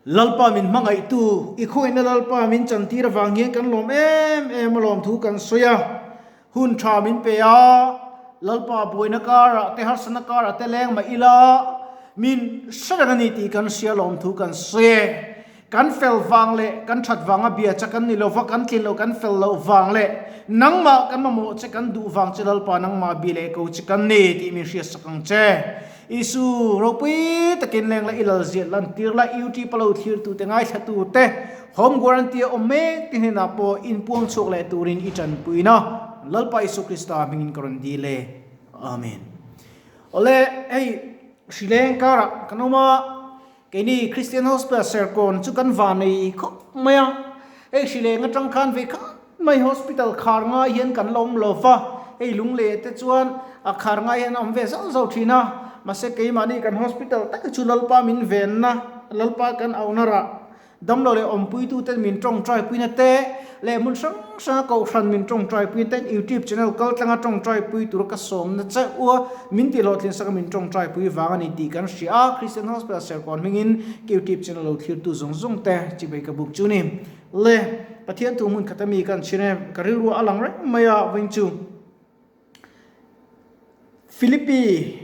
Lalpa min hmangaihtu, i khawihna Lalpa min chantir avang hian kan lawm em em a lawmthu kan sawi a, hun tha min pe a, Lalpa buaina karah te harsatna karah te leng mah ila min hre reng a ni tih kan hria lawmthu kan sawi e. Kan fel vang leh kan that vanga bia che kan ni lova, kan tlin loh kan fel loh vang leh nangmah kan mamawh che kan duh vang che Lalpa nangmah bi leh ko che kan ni tih min hriatsak ang che. Isu, ropui takin leng la i lal ziah lan tir la, UT palo thlir tu te ngaithla tu te, Home Guarantee a awm mek te hnenah pawh inpuang chhuak leh turin i tanpuina Lalpa Isu Krista hmingin ka rawn dil e. Amen. Awle, hei hrileng karah kan awm a. Keini Christian Hospital Serkawn chu kan va nei khawp mai a, hei hrileng atang khan ve khat mai hospital khar ngai hian kan la awm lo va, hei lungleh te chuan a khar ngai hian a awm ve zauh zauh thin a, mahse keimahni kan hospital tak hi chu Lalpa min venna, Lalpa kan auhna rah Damlo leh awmpuituten min tawngtaipui te leh hmun hrang hranga kohhran min tawngtaipui ten YouTube channel kal tlanga tawngtaipui tur ka sawmna che u a, min tih hlawhtlin saka min tawngtaipui vang a ni tih kan hria a, Christian Hospital Serkawn hmingin ka YouTube channel lo thlirtu zawng zawng te chibai ka buk chu ni. Le Pathian thu hmun khata mi kan chhin e, ka rilru a lang reng mai a vawiin chu Philippi.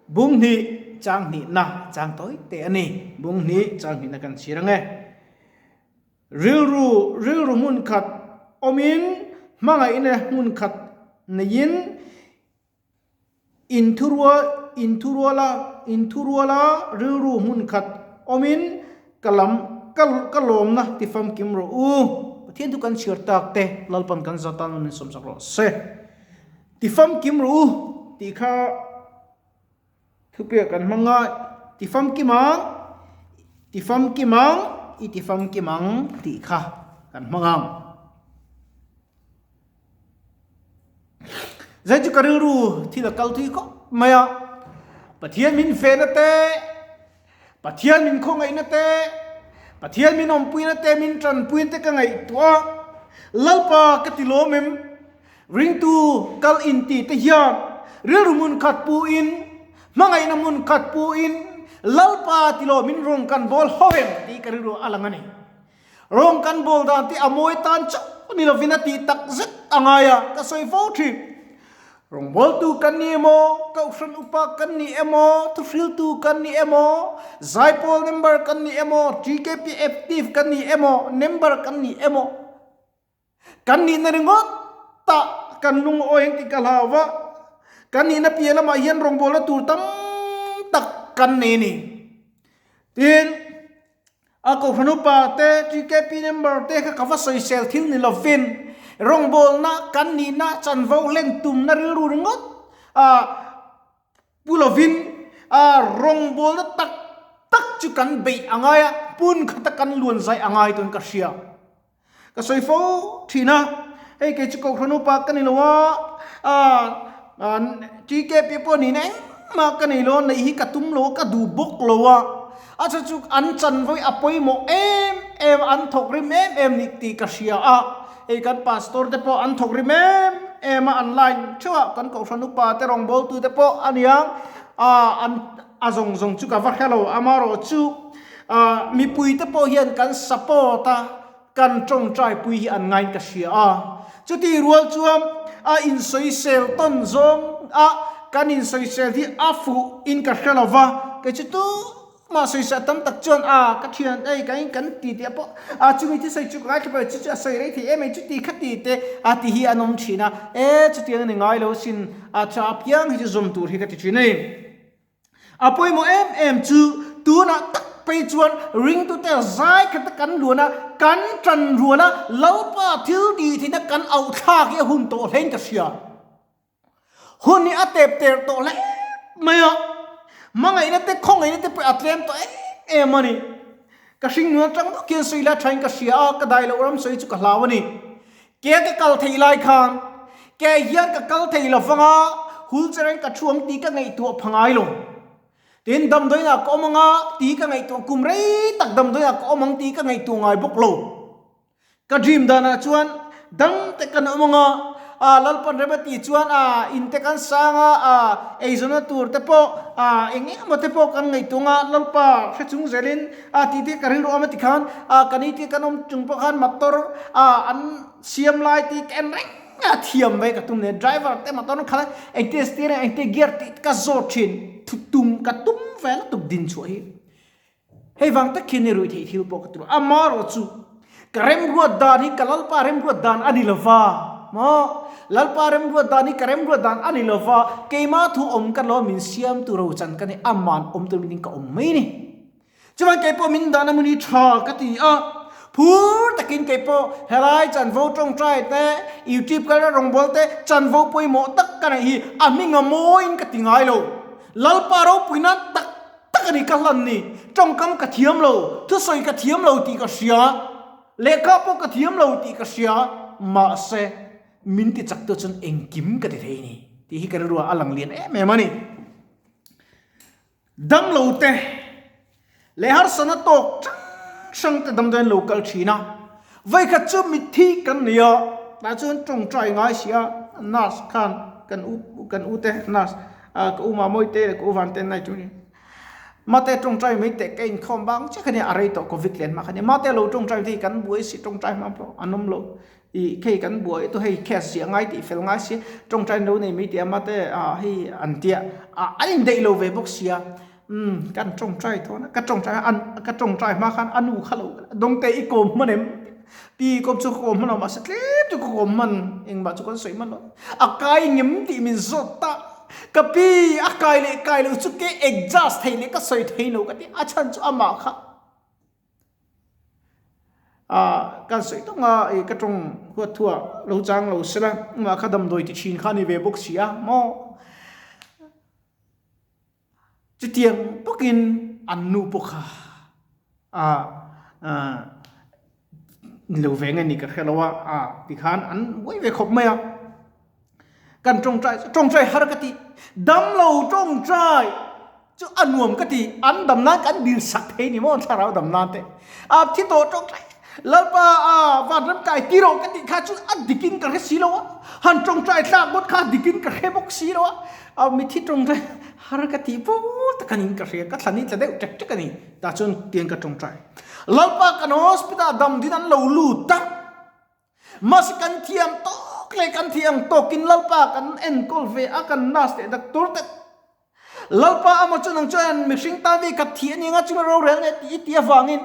Bung hnih chang hnihna chang tawi teh a ni. Bung hnih chang hnihna kan chhir ang e. Rilru rilru hmun khat awmin hmangaihna hmun khat neiin inthurual inthuruala inthuruala rilru hmun khat awmin ka lam ka ka lawmna ti famkim rawh u. Pathian chu kan chhiar tak te Lalpan kan zatan min sawmsak rawh se. Ti famkim rawh u tih kha thupiah kan hmang a, ti famkim ang, ti famkim ang, i ti famkim ang tih kha kan hmang ang. Zai chu ka rilru thil a kal thui khawp mai a, Pathian min fehna te, Pathian min khawngaihna te, Pathian min awmpuina te, min tanpuina te ka ngaihtuah a, Lalpa ka ti lawm em? Ringtu kal inti te hian rilru hmun khat pu in, hmangaihna hmun khat pu in, Lalpa ti lawmin rawng kan bawl ho em tih ka rilru a lang a ni. Rawng kan bawl dan te a mawi tan chauh ni lovin a tih tak zet a ngai a, ka sawi fo thin. Rawngbawltu kan ni emaw, Kohhran upa kan ni emaw, thuhriltu kan ni emaw, Zaipawl member kan ni emaw, TKP active kan ni emaw, member kan ni emaw, kan nihna ringawt tah kan lungawi ang tih ka hlau va, kan nihna piah lamah hian rawngbawlna tur tam tak kan nei a ni. Tin, A kohhran upa te, TKP member te kha ka va sawisel thil ni lovin rawngbawlna kan nihna chanvo hlen tumna rilru ringawt a pu lovin a rawngbawlna tak tak chu kan beih a ngai a, pun khata kan luan zai a ngai tawn ka hria. Ka sawi fo thin a, hei kei chu kohhran upa ka ni lo a, a TKP pawh nihna engmah ka nei lo a, neih hi ka tum lo a, ka duh bawk lo a, a chhan chu an chanvo hi a pawimawh em em a, an thawk rim em em nih tih ka hria a, hei kan pastor te pawh an thawk rim em em a, an line theuh a, kan kohhran upa te rawngbawltu te pawh a niang a, an a zawng zawng chu ka va hre lo, amaherawhchu mipui te pawh hian kan support a, kan tawngtai pui hi an ngaiin ka hria a, chutih rual chuan a insawisel tawn zawng a kan insawisel hi a fuh in ka hre lo va, kei chu tumah sawisel tam tak chuan a ka thian ei ka in kan ti tih pawh a chumi thi sawi chu ka ngaithla pawh chu chu a sawi rei thei em em chuti kha ti te a ti hi an awm thin a, e chutiang a ni ngai lo sin a tha apiang hi chu zawm tur hi ka ti thin a ni. A pawimawh em em chu tunah tak phei chuan ringtute zai khata kan luan a, kan tan rual a, Lalpa thil tih theihna kan auh thlak hi a hun tawh hlein ka hria. Hun hi a tep ter tawh hle mai a, hmangaihna te khawngaihna te pawh a tlem tawh em em a ni. Ka hringnun atang bawk hian sawi la thain ka hria a, ka dai loh ram sawi chu ka hlau a ni. Ke ka kal theih lai khan ke hian ka kal thei lo vang a, hul chereng ka thuang tih ka ngaihtuah pha ngai lo. Tin, damdawiinah ka awm ang a tih ka ngaihtuah, kum rei tak damdawiinah ka awm ang tih ka ngaihtuah ngai bawk lo. Ka dream danah chuan dam te kan awm ang a, A Lalpan rem a tih chuan a in te kan sang a, a eizawnna tur te pawh a eng eng emaw te pawh kan ngaihtuah a, Lalpa hre chung zelin a tih te ka rilru awm a ti khan a ka ni te kan awm chung pawh khan motor a an siam lai tih ka en reng a, thiam ve ka tum nen driver te motor an khalh a, engtia steering engtia gear tih ka zawt thin thu tum ka tum ve lutuk din chhuah hi. Hei vang tak hian i ruih theih thil pawh ka ti lo. Amarawh chu ka remruat dan hi ka Lalpa remruat dan a ni lo va. Maw? Lalpa remruat dan hi ka remruat dan a ni lo va, keimah thu awm ka lo min siamtu rochan ka ni, aman awm tur min ka awm mai ni. Chuan keipawh min dahna hmun hi tha ka ti a, phur takin keipawh helai chanvo tawngtai te, YouTube kalna rawngbâwl te chanvo pawimawh tak ka neih hi a hming a mawiin ka ti ngai lo. Lalpa ropuina tak tak a ni ka hlan ni, tawngkam ka thiam lo, thusawi ka thiam lo tih ka hria, lehkha pawh ka thiam lo tih ka hria, mahse min ti chak tu chuan engkim ka ti thei ni tih hi ka rilruah a lang lian em em a ni. Damlo te leh harsatna tawk hrang hrang te damdawiin lo kal thin a, vawikhat chu mitthi kan nei a, tah chuan tawngtai ngai si a, nurse khan kan u kan u te nurse A ka u Mamawite leh ka u Vante an nai chu ni. Mate tawngtai mai teh ka inkhawm bang chiah kha nia a rei tawh covid len hma kha nia. Mate lo tawngtai te hi kan buai si tawngtai hma pawh an awm lo. I khei kan buai tu hei case ziah ngai tih fel ngai si tawngtai an lo nei mai tih a mate a hei an tia a an indaih lo ve bawk sia. Umm kan tawngtai thawn a ka tawngtai an ka tawngtai hma khan a nu kha lo dawngte i kawm hman em? Pi kawm chu ka kawm hman lo mahse tlem chu ka kawm hman engmah chu kan sawi hman lo. A kai ngem tih min zawt ta. Ka pi a kai leh kai loh chu ke adjust thei leh ka sawi thei lo ka ti a chhan chu amah kha ah kan sawi tawng a ih ka tawng huat thuah lo chang lo sela amah kha damdawi ti thin kha a ni ve bawk si a maw. Chutiang bawkin an nu pawh kha ah ni lo ve nge ni ka hre lo a, ah tikhan an buai ve khawp mai a. Kan tawngtai chu tawngtai har ka ti, damlo tawngtai chu a nuam ka ti, an dam nan kan dil sak thei ni maw thlarau dam nan te. A thi tawh tawngtai Lalpa a vanram kai ti rawh ka tih kha chu a dikin ka hre si lo a, han tawngtai tlak ngawt kha a dikin ka hre bawk si lo a. A mithi tawngtai har ka tih pawh tak a niin ka hria, ka thlan hi tla deuh ṭek ṭek a ni. Tah chuan tiang ka tawngtai. Lalpa kan hospital damdin an lo lut a, mahse kan thiam tawk leh kan thiam tawkin Lalpa kan enkawl ve a, kan nurse leh doctor te Lalpa amaw chu nang chuan mihring tan ve khat thi a ni anga chunga rorel leh tih i tih avangin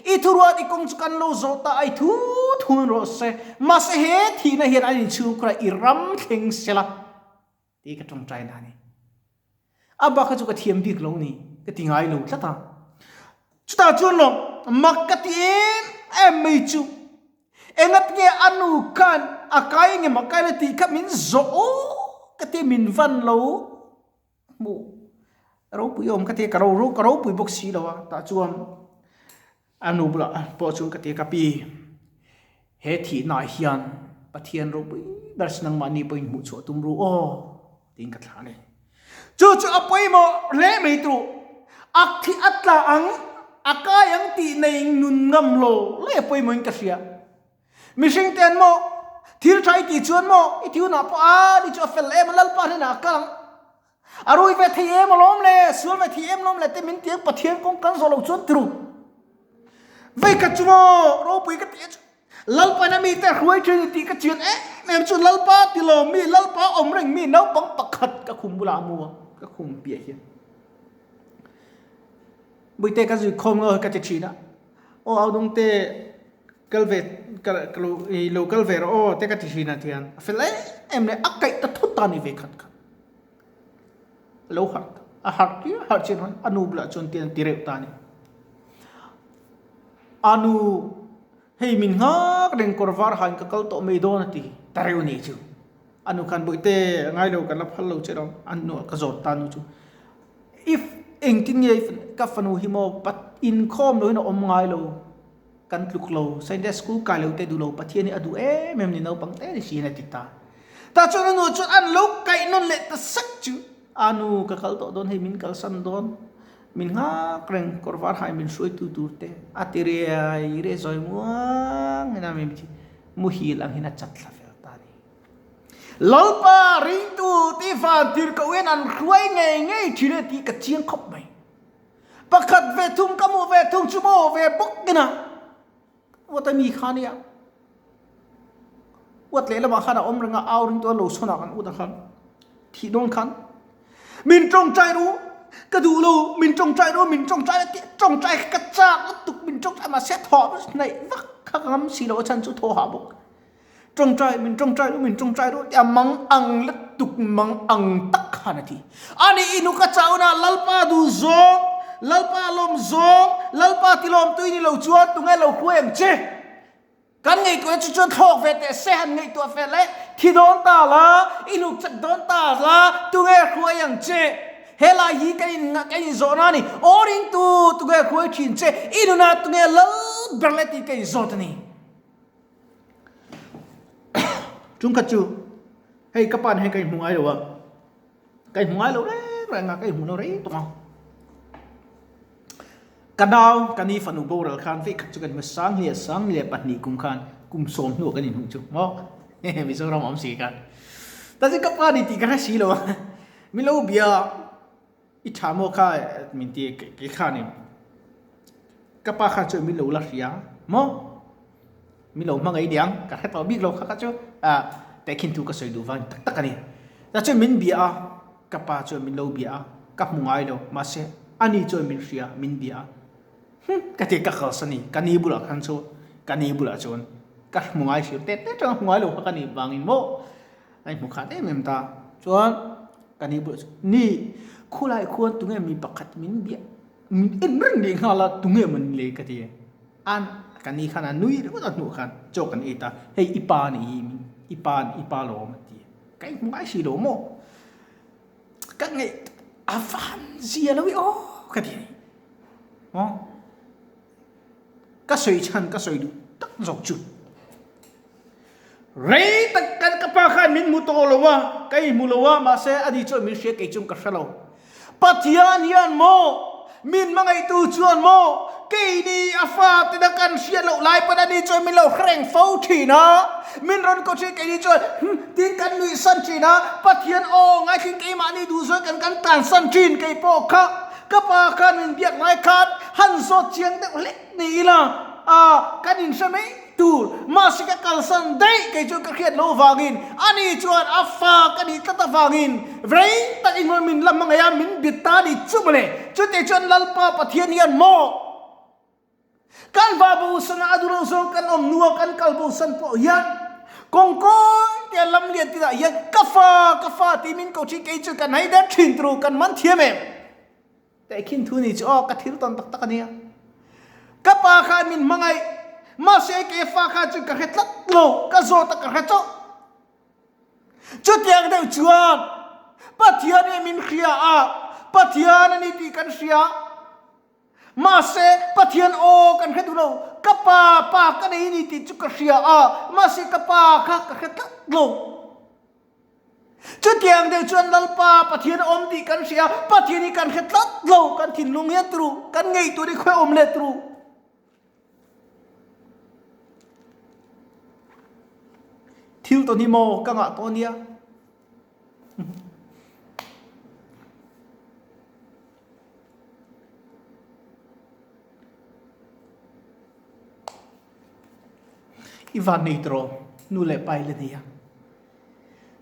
i thuruat i kawng chu kan lo zawh ta a, i thu thun rawh se. Mahse he thihna hian an inchhungkhur a, i ram thleng sela. Tih ka tawngtai na a ni. A bak kha chu ka thiam bik lo ni, ka ti ngai lo tlat a. Chutah chuan lawm mak ka ti em em mai chu engat nge a nu khan a kai nge mak kai la tih kha min zawh aw ka ti min van lo hmuh ropui awm ka ti ka ro ro ka ropui bawk si lo a tah chuan A nu bulah pawh chuan ka ti a, ka pi, he thihnaah hian Pathian ropui ber si nangmahni pawhin hmuh chhuah tum ru aw, tiin ka thlah a ni. Chu chu a pawimawh hle mai turu, a thi a tla ang, a kai ang tih nei nun ngam lo le pawimawhin ka hria. Mihring te an maw, thil tha i tih chuan maw, i ti hunah pawh a ni chu a fel em a, Lalpa hnenah a kal ang. A rui ve thei em alawm le, sual ve thei em alawm le te min ti ang Pathian kawng kan zawh loh chuan ti ru. Vei khat chu maw ropui ka ti a chu Lalpa na mite hruai thin i tih ka chian em em chu Lalpa ti lo mi Lalpa awm reng mi naupang pakhat ka khum bulah a mu a ka khum piah hian Buite ka zui khawm ngawt ka ti thin a aw au dawng te kal ve ka lo i lo kal ve rawh aw te ka ti thin a tihian a fel em em leh a kaih ta thut ta ni ve khat kha. Lo harh a harh tir harh chin hawn a nu bulah chuan tian ti reuh ta a ni. A nu hei min nghak reng kawr var hain ka kal tawh mai dawn a ti ta reuh ni chu. A nu khan bawihte a ngai lo kan la phal lo che lo a nu ka zawt ta nu chu. If engtin nge ka fanu hi maw pat inkhawm loin a awm ngai lo kan tluk lo Sunday school kai lo te duh lo Pathian hi a duh em em ni naupang te ni si hian a ti ta. Tah chuan a nu chuan an lo kaih nawn leh ta sak chu, A nu, ka kal tawh dawn hei min kalsan dawn, min nghak reng kawr var hai min hruaitu tur te a ti riai riai zawi muang in a mi muhil ang hian a chat thla fel ta a ni. Lalpa ringtu ti van tirhkoh hian an hruai ngei ngei thin e tih ka chiang khawp mai. Pakhat ve thung ka hmuh ve thung chu maw ve bawk ina uat a mi kha nia. Uat lehlamah khan a awm reng a, au ringtu a lo sawn ah kan ut a khan thih dawn khan min tawngtai ru ka duh lo min tawngtai ru min tawngtai tih tawngtai kha ka chak lutuk min tawngtai mahse thawh hnaih vak kha ka ngam si lo a chhan chu thaw hah bawk. Tawngtai min tawngtai ru min tawngtai ru tia mang ang lutuk mang ang tak khan a ti. Ani inu ka chauna Lalpa duh zawng, Lalpa lawm zawng, Lalpa tilawm tui ni lo chuan tunge lo hruai ang che. Kan ngaihtuahna chu chuan thlawk ve teh se han ngaihtuah fel e. Thi dawn ta la, inuk chak dawn ta la, tunge hruai ang che. Helai hi ka in ka in zawhna a ni. Aw ringtu tunge hruai thin che, i nunah tunge lal ber le tih ka in zawt a ni. Chungkhat chu hei ka pa nen hian ka inhmu ngai lo a, ka inhmu ngai lo reng reng a, ka inhmu lo rei tawh a. Ka nau ka ni fanu boral khan vei khat chu kan hmu Sanghlia Sanghlia pahnih kum khan kum sawm hnuah kan inhmuh chu maw Mizoram a awm si khan. Ta chu ka pa ni tih ka hre si lo a, min lo bia I tha maw kha min ti kei khanin ka pa khan chuan min lo la hria maw min lo hmangaih niang ka hre tawh bik lo kha kha chu a tehkhin thu ka sawi duh vang tak tak a ni ta chuan min bia a ka pa chuan min lo bia a ka hmu ngai lo mahse ani chuan min hria min bia a hum ka ti ka kalsan ni ka ni bulah khan chu ka ni bulah chuan ka hmu ngai hrim te te tang hmu ngai lo kha ka nih vangin maw A inhmu khat em em ta. Chuan ka ni bulah chuan, Ni, khulai khuan tunge mi pakhat min biah, min en reng leh nghal a, tunge maw ni le ka ti. An, ka ni khan a nui ringawt a hnuh khan chaw kan ei ta, hei i pa nih hi, i pa, i pa lawm a ti. Ka inhmu ngai si lo maw? Ka ngaih a van zia lo i aw ka ti. Maw? Ka sawi chhan ka sawi duh tak zawk chu. Rei tak kan ka pa khan min hmu tawh lo a, ka inhmu lo a, mahse ani chuan min hria kei chung ka hre lo. Pathian hian maw, min hmangaihtu chuan maw, keini a fa tena kan hriat loh lai pawn ani chuan min lo hreng fo thin a, min rawn ko thin keini chuan hm tiin kan nuihsan thin a, Pathian aw ngaithling keimahni duh zawng kan kan tlansan thin kei pawh kha ka pa khan min biak lai khan han zawt chiang deuh hlek ni ila a kan inhre mai. Tur, mahse ka kalsan daih kei chuan ka hriat loh avangin ani chuan a fa ka nih tlat avangin rei tak in min la hmangaih a, min bit ta ni chu mawle. Chutih chuan Lalpa Pathian hian maw kan va bosan a, a duh loh zawng kan awm hnua kan kal bosan pawh hian kawng kawi te a lam lian tinah hian ka fa, ka fa tih min ko thin kei chuan kan hai der thin turu kan man thiam em? Tehkhin thu ni chu aw ka thil tawn tak tak a nia. Ka pa khan min hmangaih, mahse ke fa kha chu ka hre tlat lo, ka zawt a ka hre chauh. Chutiang deuh chuan Pathian hi min hria a, Pathian a ni tih kan hria. Mahse Pathian aw kan hre duh lo, ka pa pa ka nei a ni tih chu ka hria a, mahse ka pa kha ka hre tlat lo. Chutiang deuh chuan Lalpa Pathian a awm tih kan hria, Pathian hi kan hre tlat lo, kan thinlung hian turu, kan ngei tur hi khawi awm leh turu. Thil tawn hi maw ka ngah tawh nia. I van nei tawh nu leh pa i la nei a.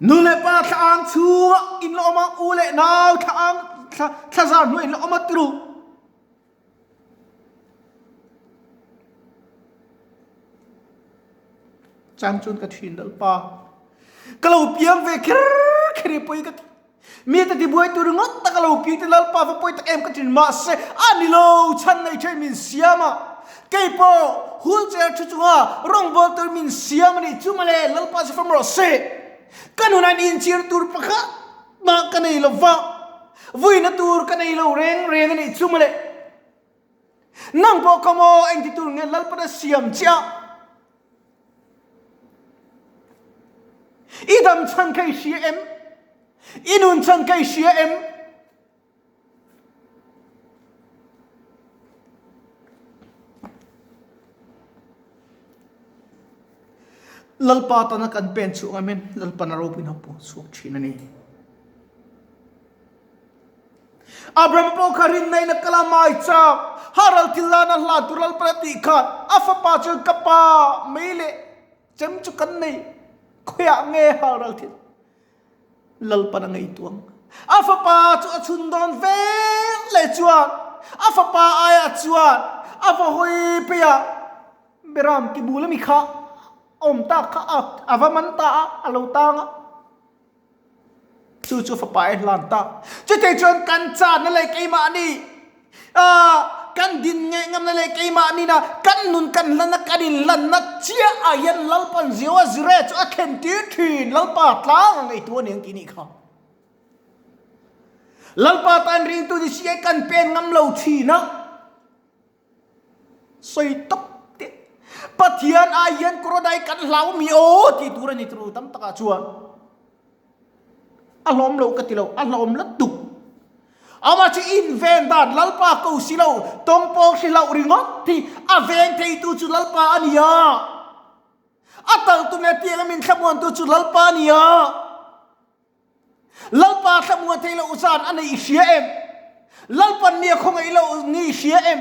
Nu leh pa thla ang chhungah in la awm a, u leh nau thla ang thla thla zar hnuaiah in la awm a turu. Chang chuan ka thin dal pa. Ka lo piang ve kher kher i pawi ka ti. Mi te tibuai tur ringawt tak a lo piang te Lalpa va pawi tak em ka thin mahse a ni lo chhan nei thin min siam a keipawh wheelchair thu chunga rawngbawl tur min siam a nih chu mawle Lalpa chu fam rawh se ka nunah inchhir tur pakhat mah ka nei lova vuina tur ka nei lo reng reng a nih chu mawle nang pawh ka maw engti tur nge Lalpan a siam che a. I dam chhan kha i hria em? I nun chhan kha i hria em? Lalpa tana kan pen chhuah ngam hian Lalpan a ropuina pawh chhuak thin a ni. Abraham pawh kha rinna in a kal a mai chak. Haral thil lana hla tur Lalpan a tih khan a fapa chuan ka pa mei leh chem chu kan nei khawiah nge haral thil Lalpan a ngaihtuang. A fapa chu a chhun dawn vel leh chuan a fapa aiah chuan a va hawi phei a, Beram ti bul ami kha awm tak kha a va man ta a, a lo tang a. Chu chu fapa e hlan ta. Chutei chuan kan channa leh keimahni kan din nge ngamna leh keimahni na kan nun kan hlanna kan inhlanna chiah ah hian Lalpan Jehovah Jireh chu a thlen tir thin. Lalpa tlang a ngaihtuah a ni ang tih nih kha. Lalpa tan ringtu ni si ai kan pen ngam lo thin a. Sawi tawp teh. Pathian ah hian Korodai kan hlau mi aw tih tur a ni turu tam takah chuan. A hlawm lo ka ti lo, a hlawm lutuk. Amah chu inven dan Lalpa ko si lo, tawngpawng hri hlauh ringawt hi a veng theitu chu Lalpa a ni a. A taltu leh tiang a min thlamuantu chu Lalpa a ni a. Lalpa thlamuan thei loh zan a nei i hria em? Lalpan mi a khawngaih loh ni i hria em?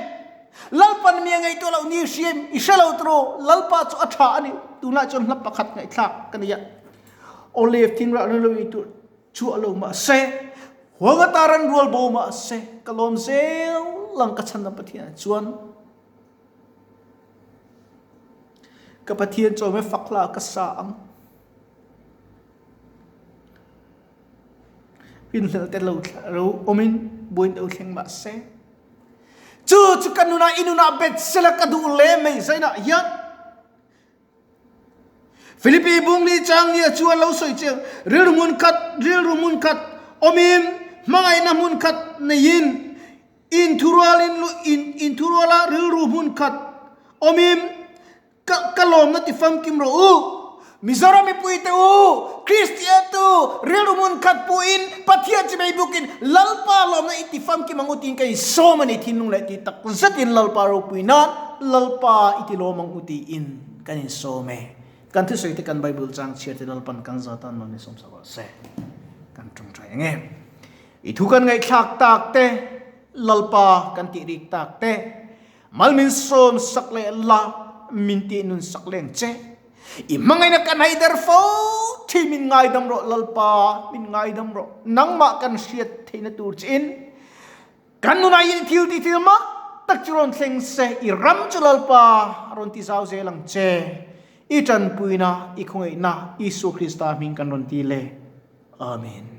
Lalpan mi a ngaihtuah loh ni i hria em? I hre lo tawh, Lalpa chu a tha a ni. Tunlai chuan hla pakhat ngaihthlak ka nei a. Olive thing rah lo i tur chhuah lo mah se, huang ata ran rual bo mah se, ka lawm zel lang ka chhan na Pathian chuan ka Pathian chawm e fak hla ka sa ang. Rinhlelh te lo ro awmin buain lo thleng mah se. Chu chu ka nunah i nunah bet sela ka duh le mai zainah hian Philippi bungli chang nia chuan lo sawi chiang rilru hmun khat rilru hmun khat awmin hmangaihna hmun khat neiin inthurualin inthuruala rilru hmun khat awmin Ka ka lawmna ti famkim rawh u. Mizoram mipui te u, Kristian tu rilru hmun khat puhin Pathian chi mai bukin Lalpa lawmna i ti famkim ang u tiin ka insawm a ni thinlung leh ti tak zetin Lalpa ropui nan Lalpa i ti lawm ang u tiin kan insawm e. Kan thusawi te kan Bible chang chhiar te Lalpan kan za tan lo ni sawmsak rawh se. Kan tawngtai ang e. I thu kan ngaihthlak tak te, Lalpa kan tih rik tak te, Mal min sawm sak leh la min tih nun sak leng che. I hmangaihna kan hei der fo thi min ngaidam rawh Lalpa min ngaidam rawh nangmah kan hriat theihna tur che in kan nunah hian thil tih thil mak tak chu rawn thleng se i ram chu Lalpa rawn ti zau zel ang che i tanpuina i khawngaihna Isua Krista hming kan rawn ti le Amen.